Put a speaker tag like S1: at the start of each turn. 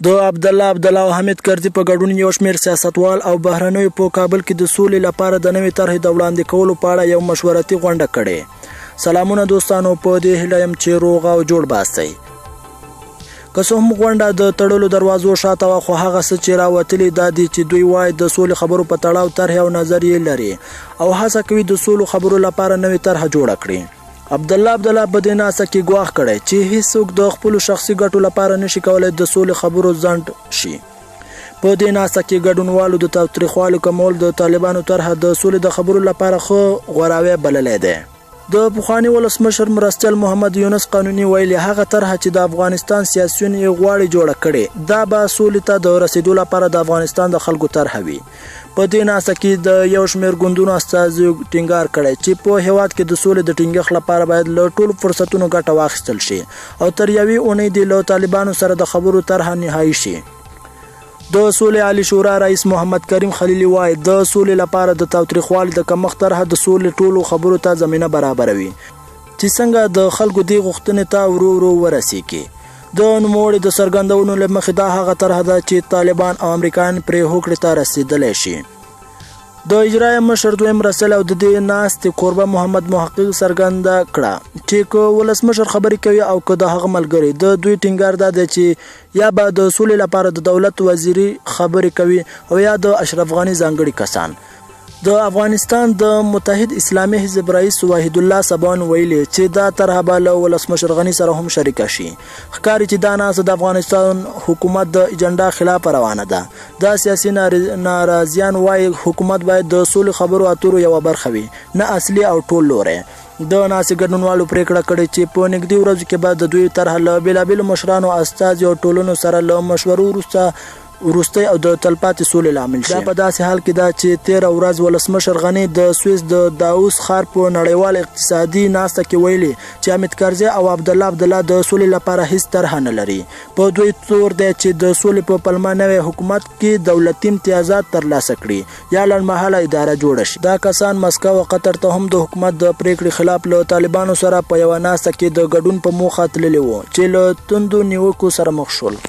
S1: د عبدالله عبدالله او حامد کرزي په ګډون یو شمېر سیاستوال او بهرنیو په کابل کې د سولې لپاره د نوې طرحې د وړاندې کولو په اړه یو مشورتي غونډه کړې. سلامونه دوستانو، په دې هیله یم چې روغ او جوړ باستئ. که څه هم غونډه د تړلو دروازو شاته وه، خو هغه څه چې راوتلي دا دي چې دوی وايي د سولې خبرو په تړاو طرحې او نظریې لري او هڅه کوي د سولو خبرو لپاره نوې طرحه جوړه کړي. عبدالله عبدالله په دې ناسته کې ګواښ کړی چې هیڅوک د خپلو شخصي ګټو لپاره نشي کولای د سولې خبرو ځنډ شي. په دې ناسته کې ګډونوالو د تاوتریخوالي کمول د طالبانو طرحه د سولې د خبرو لپاره ښه غوراوی بللی دی. د پخواني ولسمشر مرستیال محمد یونس قانوني ویلي، هغه طرحه چې د افغانستان سیاسیون یې غواړي جوړه کړې، دا به سولې ته د رسېدو لپاره د افغانستان د خلکو طرحه وي. په دې ناسته کې د یو شمېر ګوندونو استازیو ټینګار کړی چې په هېواد کې د سولې د ټینګښت لپاره باید له ټولو فرصتونو ګټه واخیستل شي او تر یوې اونۍ دې له طالبانو سره د خبرو طرحه نهایي شي. د سولې عالي شورا رئیس محمد کریم خلیلي وايي، د سولې لپاره د تاوتریخوالي د کمښت طرحه د سولې ټولو خبرو ته زمینه برابروي چې څنګه د خلکو دې غوښتنې ته ورو ورو ورسېږي. د نوموړي د څرګندونو له مخې، دا هغه طرحه ده چې طالبان او امریکایان پرې هوکړې ته رسېدلی شي. د اجرایه مشر دویم مرستیال او د دې ناستې کوربه محمد محقق څرګنده کړه چې که ولسمشر خبرې کوي او که د هغه ملګري، د دوی ټینګار دا دی چې یا به د سولې لپاره د دولت وزیري خبرې کوي او یا د اشرف غني ځانګړي کسان. د افغانستان د متحد اسلامي حزب رئیس وحید الله سبان ویلي چې دا طرحه به له ولسمشر غني سره هم شریکه شي. ښکاري چې دا ناسته د افغانستان حکومت د اجنډا خلاف روانه ده. دا سیاسي ناراضیان وايي حکومت باید د سولې خبرو اترو یوه برخه وي، نه اصلي او ټول لوری. د ناستې ګډونوالو پرېکړه کړې چې په نږدې ورځو کې به د دوی طرحه له بېلابېلو مشرانو، استازیو او ټولنو سره له مشورو وروسته وروستۍ او د تلپاتې سولې لامل شي. دا په داسې حال کې ده چې تېره ورځ ولسمشر غني د سویس د داووس ښار په نړیواله اقتصادي ناسته کې ویلي چې حامد کرزی او عبدالله عبدالله د سولې لپاره هیڅ طرحه نه لري. په دوی تور دی چې د سولې په پلمه نوی حکومت کې دولتي امتیازات ترلاسه کړي یا لنډمهاله اداره جوړه شي. دا کسان مسکو او قطر ته هم د حکومت د پرېکړې خلاف له طالبانو سره په یوه ناسته کې د ګډون په موخه تللي وو چې له توندو نیوکو سره مخ شول.